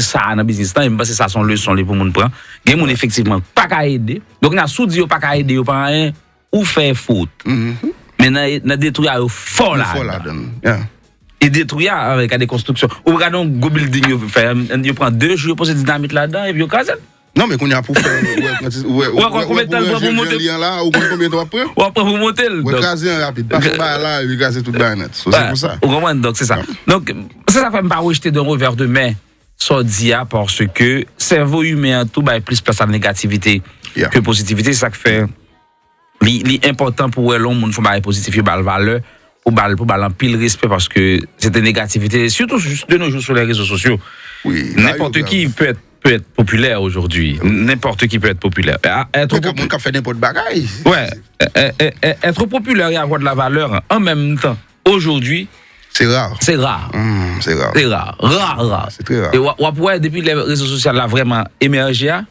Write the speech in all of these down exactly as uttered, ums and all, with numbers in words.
sa nan biznis lan, e m panse sa se yon leson li pou moun pran. Gen moun efektivman pa ka ede. Donk, nan si w di yo pa ka ede, yo pa anyen, ou fè fot. Men nan, nan detwi a, yo fò ladan. E detwi a, gade konstriksyon. Ou gade yon gwo bilding yo fè, yo pran de jou, yo poze dinamit ladan, epi yo kraze l. Non, men kounye a pou fè, ou wè, ou wè, ou wè, ou wè, ou wè jan li an la, ou konn konbyen tan w ap pran? W ap pran pou monte l. Ou wè, kraze an rapid. Pase bay la, epi kraze tout bay nèt. So, se pou sa. Ou konprann? Donk, se sa. Donk, se sa fè m pa rejte d'un revers de main sa w di a, paske sèvo imen an tou bay plis plas a negativite ke pozitivite. Se sa k fè li, li enpòtan pou wè lè yon moun fè yon bagay pozitif, yo ba l valè, pou ba l, pou ba l anpil respè, paske se te negativite, sitou de nos jours sur les réseaux sociaux. N'importe qui peut être, peut être populaire aujourd'hui. N'importe qui peut être populaire. Être populaire. Moun k ap fè nenpòt bagay. Ouais. Être populaire et avoir de la valeur en même temps, aujourd'hui, c'est rare. C'est rare. C'est rare. Rare, rare. C'est très rare. E w ap wè, depi lè rezo sosyal la vrèman emèje a,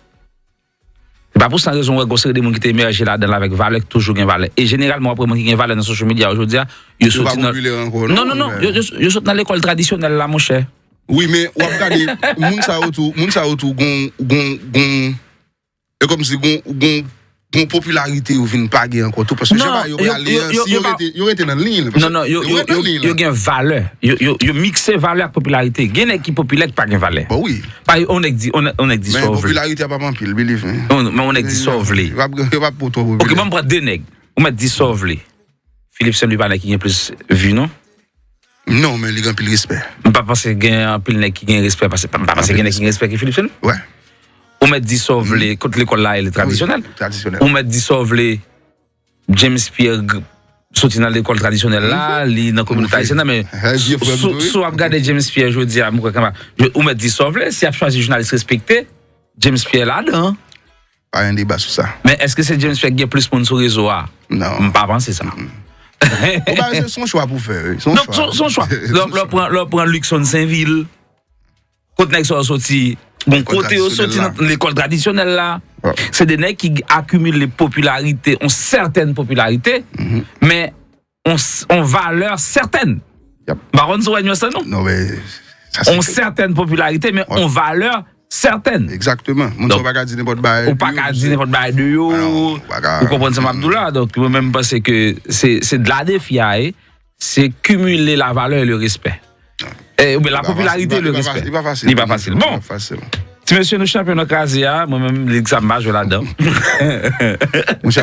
se pa pou san rezon w wè gwo seri de moun ki te emèje ladan l avèk valè, ki toujou gen valè. E jeneralman, w ap wè moun ki gen valè nan social media jodi a, yo soti nan. Yo pa popilè ankò, non, non, non, yo, yo, yo soti nan lekòl tradisyonèl la, monchè. Wi, men w ap gade, moun sa yo tou, moun sa yo tou gon, gon, gon, e kòmsi gon, gon, gon popilarite yo vin pa gen ankò tou, paske jan bagay yo prale an, si yo rete, yo rete nan liy lan, paske yo rete nan liy lan. Yo gen valè. Yo, yo, yo mikse valè ak popilarite. Gen nèg ki popilè ki pa gen valè. Bon, wi. Pa yon nèg di, yon nèg, yon nèg di sa w vle. Men popilarite a p ap anpil, believe me. Men yon nèg di sa w vle. Yo p ap, yo p ap twò popilè. Ok, ban m pran de nèg. Ou mèt di sa w vle. Philippe Saint-Louis pa nèg ki gen plis vi, non? Non, men li gen anpil respè. M pa panse gen anpil nèg ki gen respè, paske m pa panse gen nèg ki gen respè ki Philippe Saint-Louis. Ou mèt di sa w vle, kot lekòl la ye, li tradisyonèl. Ou mèt di sa w vle, James Pierre soti nan lekòl tradisyonèl la, li nan kominote ayisyèn nan, men si w ap gade James Pierre jodi a, m kwè kanmenm, ou mèt di sa w vle, si y ap chwazi jounalis respekte, James Pierre ladan. Pa gen deba sou sa. Men èske se James Pierre ki gen plis moun sou rezo a? Non. M pa panse sa. Bon, bagay se, se yon chwa pou fè, wi. Se yon chwa. Donk, se, se yon chwa. Lè w pran, lè w pran Luckson Sainvil, kot nèg sa yo soti? Bon, kote yo soti nan lekòl tradisyonèl la. Se de nèg ki akimile popilarite, yon sètèn popilarite, men yon, yon valè sètèn. M pa konn si w wè nyans lan, non. Non, men sa se yon sètèn popilarite, men yon valè sètèn. Egzakteman. Moun sa yo pa ka di nenpòt bagay de yo. Ou pa ka di nenpòt bagay de yo. Ou konprann sa m ap di w la? Donk, mwen menm, m panse ke se, se de la defi a ye. Se cumuler la valeur et le respect. Eh, oubyen la popularité et le respect. Li pa fasil. Li pa fasil. Bon. Ti mesye, nou chanpyon nan kraze a. Mwen menm, lig sa m pa jwe ladan. Monchè,